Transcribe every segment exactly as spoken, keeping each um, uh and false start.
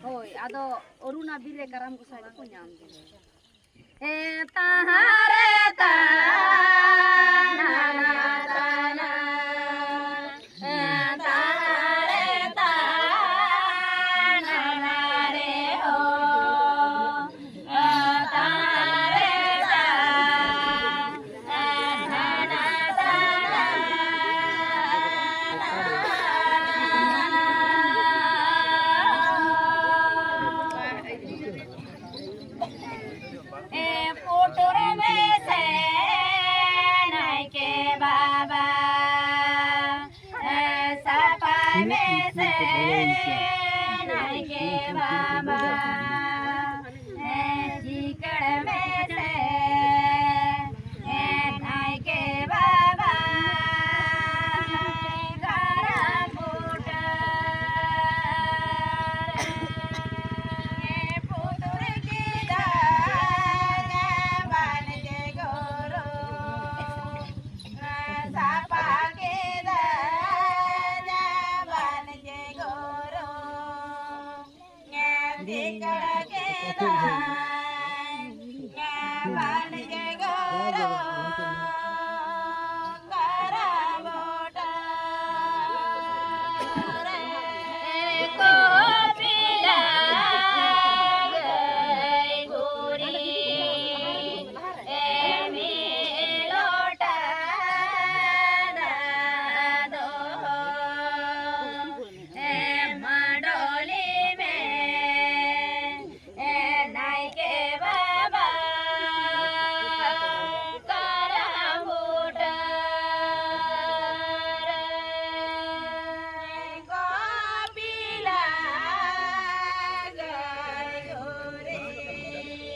ᱦᱳᱭ, ᱟᱫᱚ ᱚᱨᱩᱱᱟ ᱵᱤᱨ ᱨᱮ ᱠᱟᱨᱟᱢ ᱜᱚᱸᱥᱟᱭ ᱫᱚᱠᱚ ᱧᱟᱢ ᱠᱮᱫᱮᱭᱟ᱾ ᱮ ᱛᱟᱦᱟᱸ ᱨᱮ ᱛᱟᱦᱟᱸ, ᱱᱟᱱᱟ ᱛᱟᱱᱟ᱾ ᱮ ᱛᱟᱦᱟᱸ ᱨᱮ ᱛᱟᱦᱟᱸ, ᱱᱟᱱᱟ ᱨᱮ ᱦᱳ᱾ ᱮ ᱛᱟᱦᱟᱸ ᱨᱮ ᱛᱟᱦᱟᱸ, ᱮ ᱱᱟᱱᱟ ᱛᱟᱱᱟ᱾ ᱮ ᱯᱩᱴᱩᱨ ᱢᱮᱥᱮ ᱱᱟᱭᱠᱮ ᱵᱟᱵᱟ, ᱮ ᱥᱟᱯᱷᱟᱭ ᱢᱮᱥᱮ ᱱᱟᱭᱠᱮ ᱵᱟᱵᱟ, ᱮ ᱪᱤᱠᱟᱹᱲ ᱢᱮᱥᱮ ᱮ ᱱᱟᱭᱠᱮ ᱵᱟᱵᱟ, ᱠᱟᱨᱟᱢ ᱵᱩᱴᱟᱹ ᱨᱮ᱾ ᱴᱷᱤᱠᱟᱹᱲ ᱠᱮᱫᱟᱭ ᱧᱟᱢᱟᱱ ᱡᱮ ᱜᱚᱨᱚ ᱠᱟᱨᱟᱢ ᱵᱩᱴᱟᱹ ᱨᱮ᱾ ᱠᱚᱯᱤᱞᱟ ᱜᱟᱹᱭ ᱜᱩᱨᱤᱡ ᱮ ᱢᱤᱫ ᱞᱚᱴᱟ ᱫᱟᱜ ᱫᱚ ᱮ ᱢᱟᱰᱚᱞᱤ ᱢᱮ, ᱮ ᱱᱟᱭᱠᱮ ᱵᱟᱵᱟ, ᱠᱟᱨᱟᱢ ᱵᱩᱴᱟᱹ ᱨᱮ᱾ ᱠᱚᱯᱤᱞᱟ ᱜᱟᱹᱭ ᱜᱩᱨᱤᱡ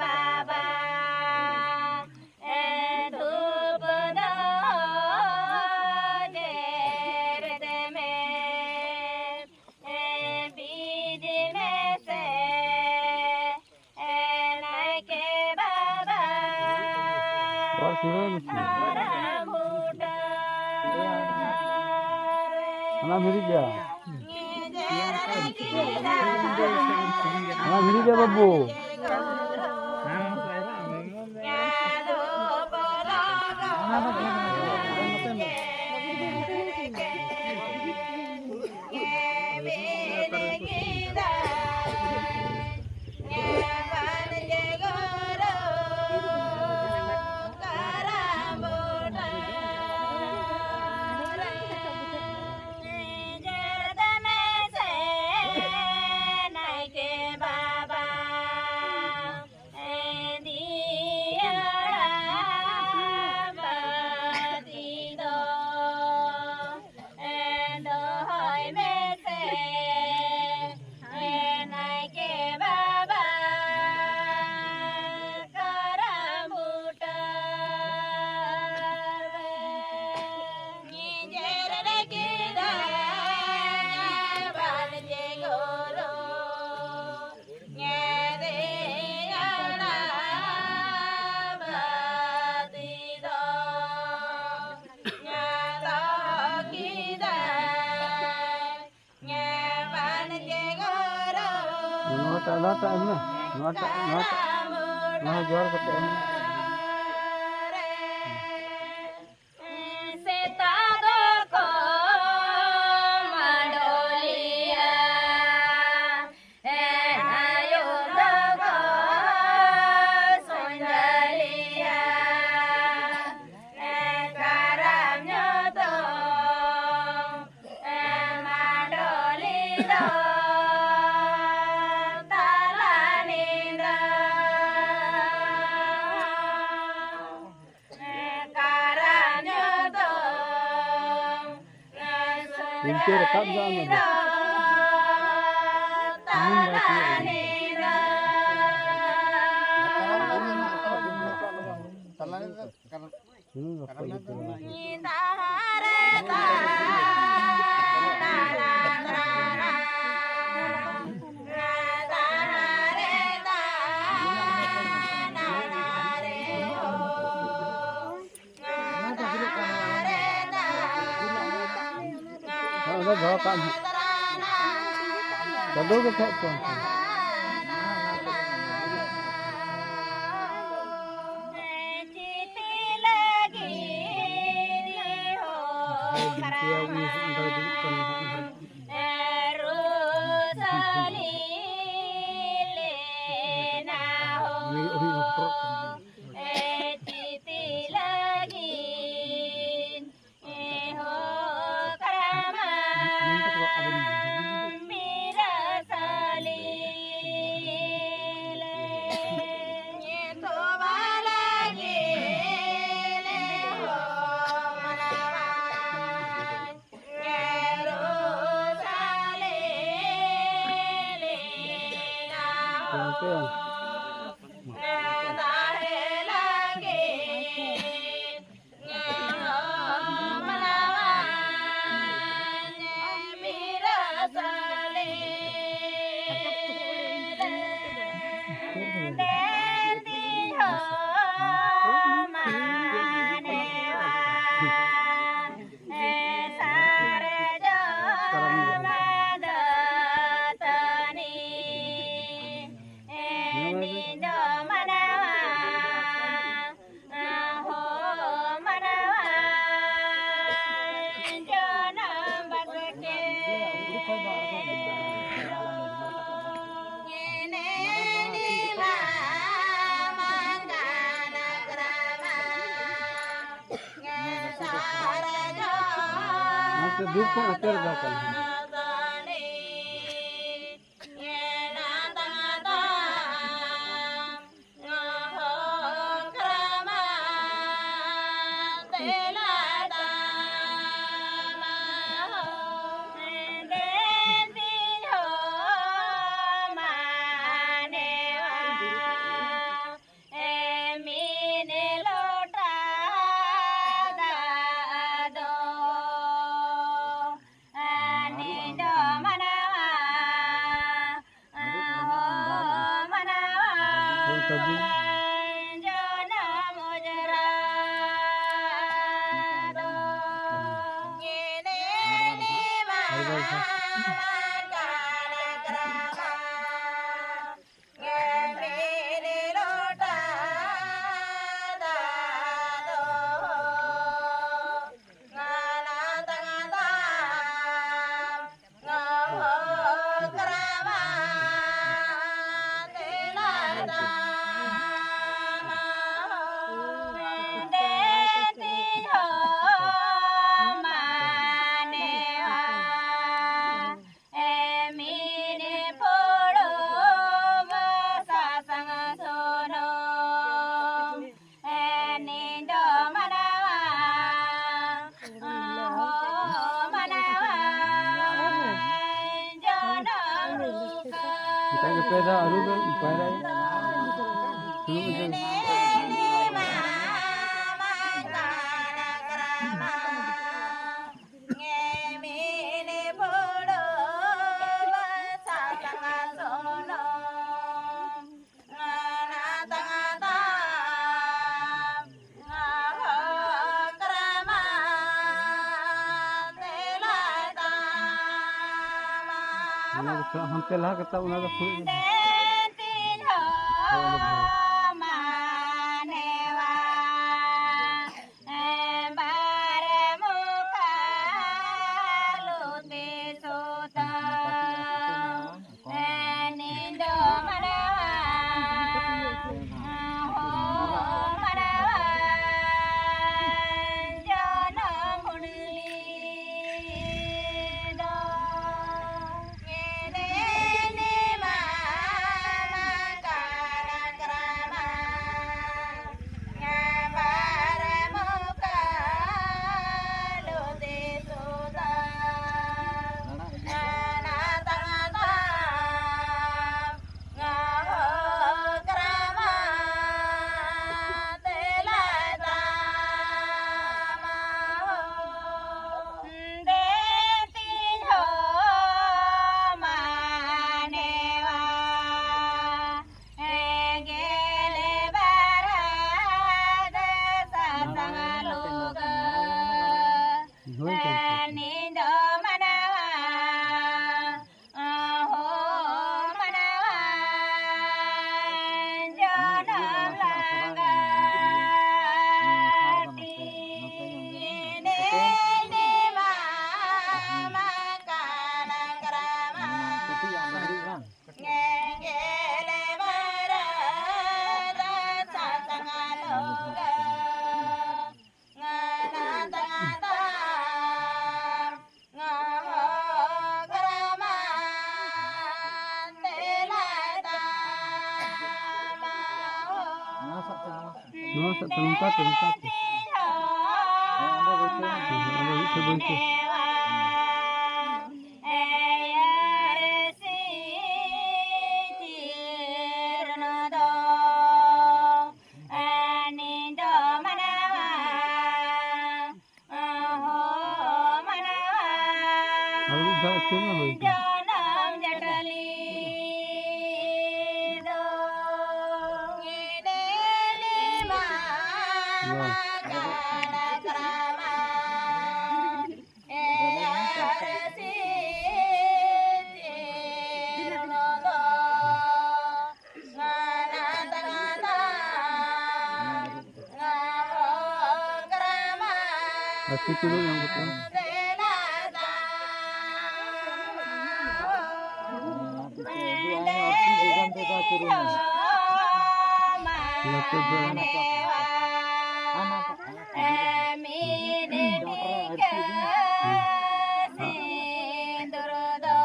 ᱵᱟᱵᱟ ᱮ ᱫᱷᱩᱯ ᱫᱚ ᱡᱮᱨᱮᱫ ᱢᱮ, ᱮ ᱵᱤᱫ ᱢᱮᱥᱮ, ᱮ ᱱᱟᱭᱠᱮ ᱵᱟᱵᱟ᱾ ᱨᱚᱲ ᱥᱩᱨᱩᱭ ᱢᱮᱥᱮ᱾ ᱦᱟᱨᱟ ᱵᱩᱴᱟᱹ ᱨᱮ᱾ ᱦᱟᱱᱟ ᱢᱤᱨᱤᱡᱟ᱾ ᱚᱱᱟ ᱵᱷᱤᱲᱤ ᱜᱮ ᱵᱟᱹᱵᱩ᱾ ᱱᱚᱣᱟᱴᱟᱜ ᱮᱢ ᱢᱮ, ᱱᱚᱣᱟᱴᱟᱜ, ᱱᱚᱣᱟᱴᱟᱜ, ᱱᱚᱣᱟ ᱦᱚᱸ ᱡᱚᱦᱟᱨ ᱠᱟᱛᱮ ᱮᱢ ᱢᱮ᱾ ᱥᱮᱛᱟ ᱫᱚᱠᱚ ᱢᱟᱰᱚᱞᱤᱭᱟ, ᱟᱭᱳ ᱫᱚᱠᱚ ᱥᱚᱸᱡᱟᱞᱤᱭᱟ, ᱠᱟᱨᱟᱢ ᱧᱩᱛᱩᱢ ᱢᱟᱰᱚᱞᱤ ᱫᱚ ᱛᱟᱞᱟ ᱧᱤᱫᱟᱹ᱾ ᱠᱟᱨᱟᱢ ᱧᱩᱛᱩᱢ ᱤᱱᱠᱟᱹ ᱨᱟᱠᱟᱵ ᱫᱚ ᱟᱢ ᱫᱚ᱾ ᱛᱟᱞᱟ ᱧᱤᱫᱟᱹ᱾ ᱛᱟᱞᱟ ᱧᱤᱫᱟᱹ᱾ ᱦᱩᱸ, ᱵᱟᱠᱚ ᱤᱫᱤ ᱠᱚᱣᱟ᱾ ᱚᱸᱰᱮ ᱫᱚᱦᱚ ᱠᱟᱜ ᱢᱮ᱾ ᱪᱟᱹᱞᱩ ᱜᱮ ᱠᱷᱟᱡ ᱪᱚᱝ᱾ ᱪᱤᱛᱤ ᱞᱟᱹᱜᱤᱫ ᱦᱚᱸ ᱦᱳᱭ, ᱵᱤᱱᱛᱤᱭᱟ ᱩᱱᱤ ᱦᱚᱸ ᱚᱸᱰᱮ ᱫᱩᱲᱩᱵ ᱠᱟᱱ ᱜᱮ ᱦᱟᱸᱜ᱾ ᱨᱩᱥᱟᱞᱤ ᱞᱮᱱᱟ ᱦᱚᱸ᱾ ᱩᱱᱤ, ᱩᱱᱤ ᱦᱚᱸ ᱦᱚᱴᱚᱨᱚᱜ ᱠᱟᱱ ᱜᱮᱭᱟ᱾ ᱪᱤᱛᱤ ᱞᱟᱹᱜᱤᱫ ᱫᱩᱠ ᱠᱷᱚᱱ ᱩᱛᱟᱹᱨ ᱫᱚ ᱠᱟᱱᱟ᱾ ᱚᱱᱠᱟ ᱜᱮ ᱯᱮ ᱫᱷᱟᱣ ᱟᱹᱨᱩᱵ ᱨᱮ ᱯᱟᱭᱨᱟ ᱦᱩᱭᱩᱜᱼᱟ᱾ ᱚᱱᱟ ᱫᱚ ᱦᱟᱱᱛᱮ ᱞᱟᱦᱟ ᱠᱟᱛᱮ ᱚᱱᱟ ᱫᱚ ᱯᱷᱩᱲᱩᱜ ᱜᱮ᱾ ᱱᱚᱣᱟ ᱥᱮᱫ ᱛᱮ, ᱱᱚᱝᱠᱟ ᱛᱮ, ᱱᱚᱝᱠᱟ ᱛᱮ᱾ ᱦᱮᱸ, ᱚᱸᱰᱮ ᱵᱟᱹᱭᱥᱟᱹᱣ ᱢᱮ᱾ ᱦᱮᱸ, ᱚᱸᱰᱮ ᱢᱤᱫᱴᱷᱮᱱ ᱵᱟᱹᱭᱥᱟᱹᱣ᱾ ᱟᱨ ᱢᱤᱫ ᱫᱷᱟᱣ ᱟᱹᱪᱩᱨ ᱢᱮ, ᱦᱩᱭ ᱠᱟᱱᱟ᱾ ᱵᱟᱥ᱾ ᱟᱨ ᱠᱤᱪᱷᱩ ᱫᱚ ᱧᱟᱢ ᱠᱟᱛᱮ᱾ ᱱᱚᱛᱮ ᱫᱚ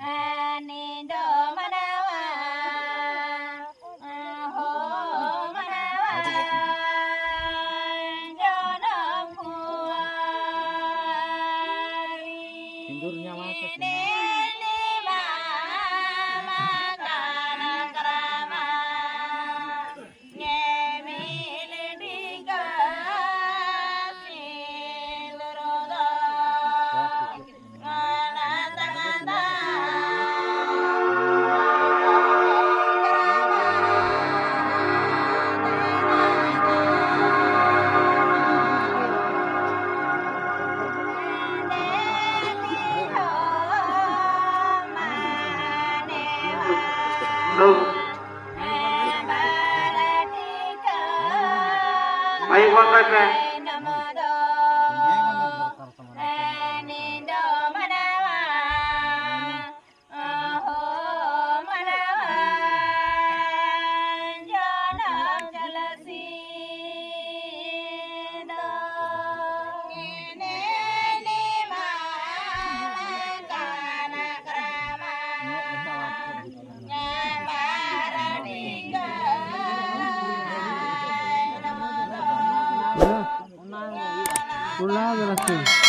ᱦᱟᱹᱱᱤ ᱫᱚ ᱢᱟᱱᱟᱣᱟ, ᱦᱳ ᱢᱟᱱᱟᱣᱟ, ᱡᱚᱱᱚᱢ ᱠᱩᱣᱟᱨᱤ᱾ ᱥᱤᱸᱫᱩᱨ ᱧᱟᱢᱟ ᱥᱮ ᱥᱤᱸᱫᱩᱨ? ᱱᱮᱞᱤ ᱢᱟ ᱢᱟ ᱠᱟᱱᱟ ᱠᱨᱟᱢᱟ᱾ ᱢᱟᱭᱤᱠ ᱵᱚᱱᱫᱚᱭ ᱯᱮ᱾ ᱚᱱᱟ ᱜᱮ ᱞᱟᱹᱠᱛᱤ᱾